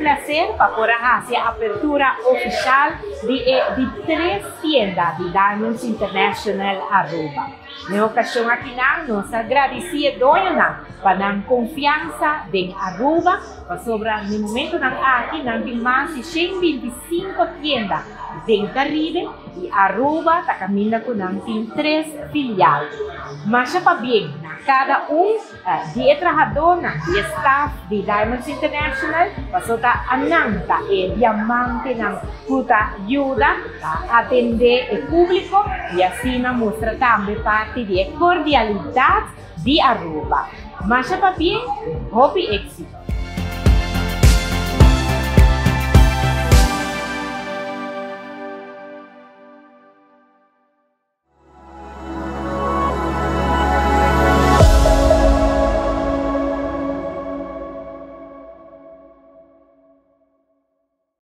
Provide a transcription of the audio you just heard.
placer pa por a haci apertura oficial di e di tres tienda di Diamonds International Aruba. Na e ocasion akinan nos ta gradici e doñonan pa nan confiansa den Aruba pasobra na e momentonan aki nan tin mas di 125 tienda den Caribe y Aruba ta caminda cu nan tin tres filial. Masha pabien na cada un di e trahadónan di e staf di Diamonds International paso ta anan ta e diamantenan ku ta yuda pa atendé e públiko i asina mustra tambe parti di e kordialidat di Aruba. Masha pabien, hopi éksito!